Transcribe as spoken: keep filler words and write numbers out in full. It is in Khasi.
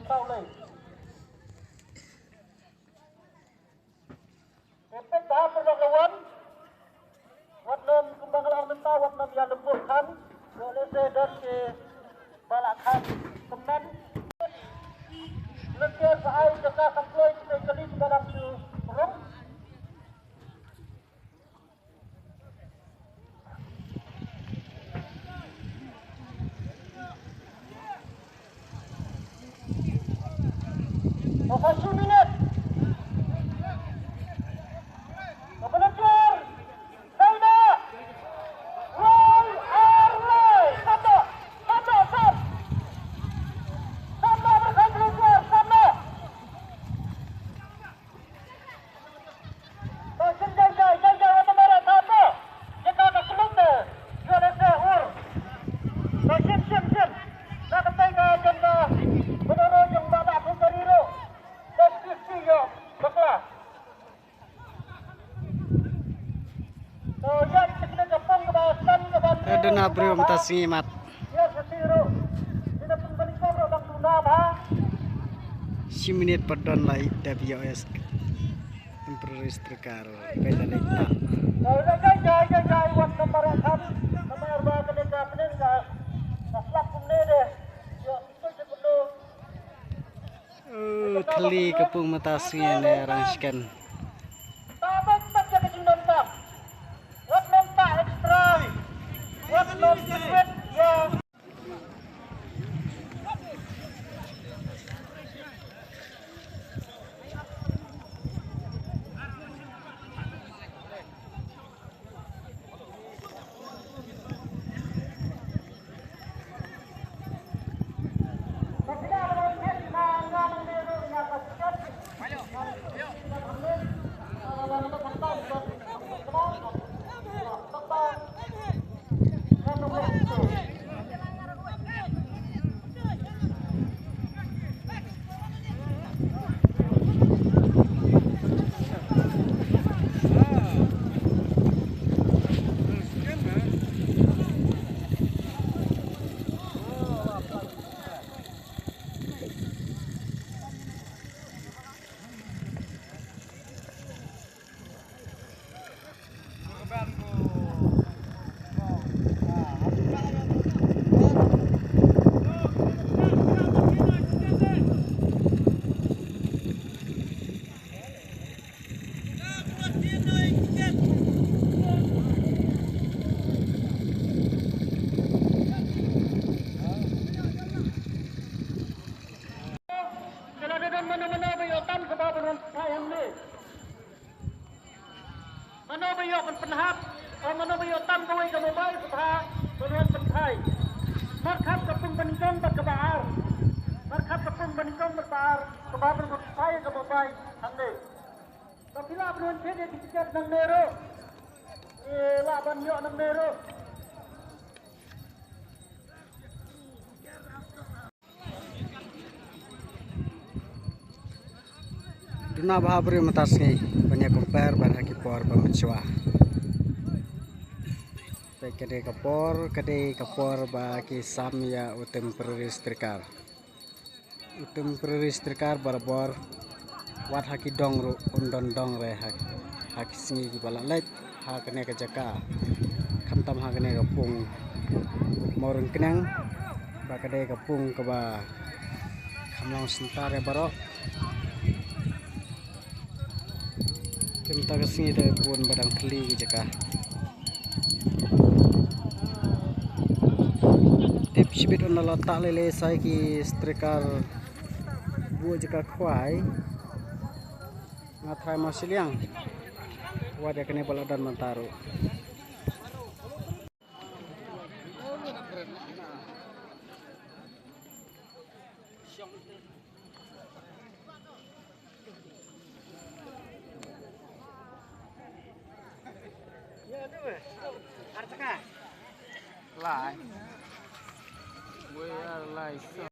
Tau lei. Te peit bha paralok la wan. Wat nym kumba nga la ong mynta, wat nym ïa lembur khan. Ïoh lehse don kiba la khan kynmaw. Lehse ba ai jaka sa kloi kita kali kiba dang shu rung. Sa shu minit. Sa pynluntur. Saina. Wai ar lai. Sata. Sata, sat. Sata, berkait pynluntur. Sata. To shim jai jai jai jai wa tamara thata. Jaka ka klum ne. Jua le se ur. To shim shim shim. Na ka tai ka jong ka. Bedoro jong ba ba ku ka riro. To shim shim yo. Bakla. To ya ni tekne ka pung ka ba san ka ba. Eh, duna briew mynta sngi mat. Shi minit pat don lai da B O S. Temporary striker. Peit da leit ta. Oh, thli ka pung mynta sngi ne rang sken. Mano ba ïoh ban pynhap, eh, mano ba ïoh tam kawei ka mobile, sngewbha ban wan pynphai. Markhap ka pung banyngkong bad kaba ar. Markhap ka pung banyngkong bad kaba ar, sngewbha ban wan pynphai ka mobile hangne. Ka phi lah ban wan thied ïa ki tiket nangne ruh. Eh, lah ban ïoh nangne ruh. Duna bha briew mynta sngi ban ïa compare bad ha ki por ba mynshuwa. Te ka dei ka por, ka dei ka por ba ki sam ïa u temporary striker. U temporary striker barabor wat ha ki dong ruh un don dong re ha, ha ki sngi kiba la leit ha kane ka jaka. Khamtam ha kane ka pung Mawryngkneng ba ka dei ka pung kaba kham long synta re baroh. Te mynta ka sngi te bun ba dang thli ki jaka. Tip shibit un la tah lei lei sa ki striker buh jaka khwai. Nga tharai ma shiliang. Wat ïa kane ba la don mynta ruh. Lai. We are live.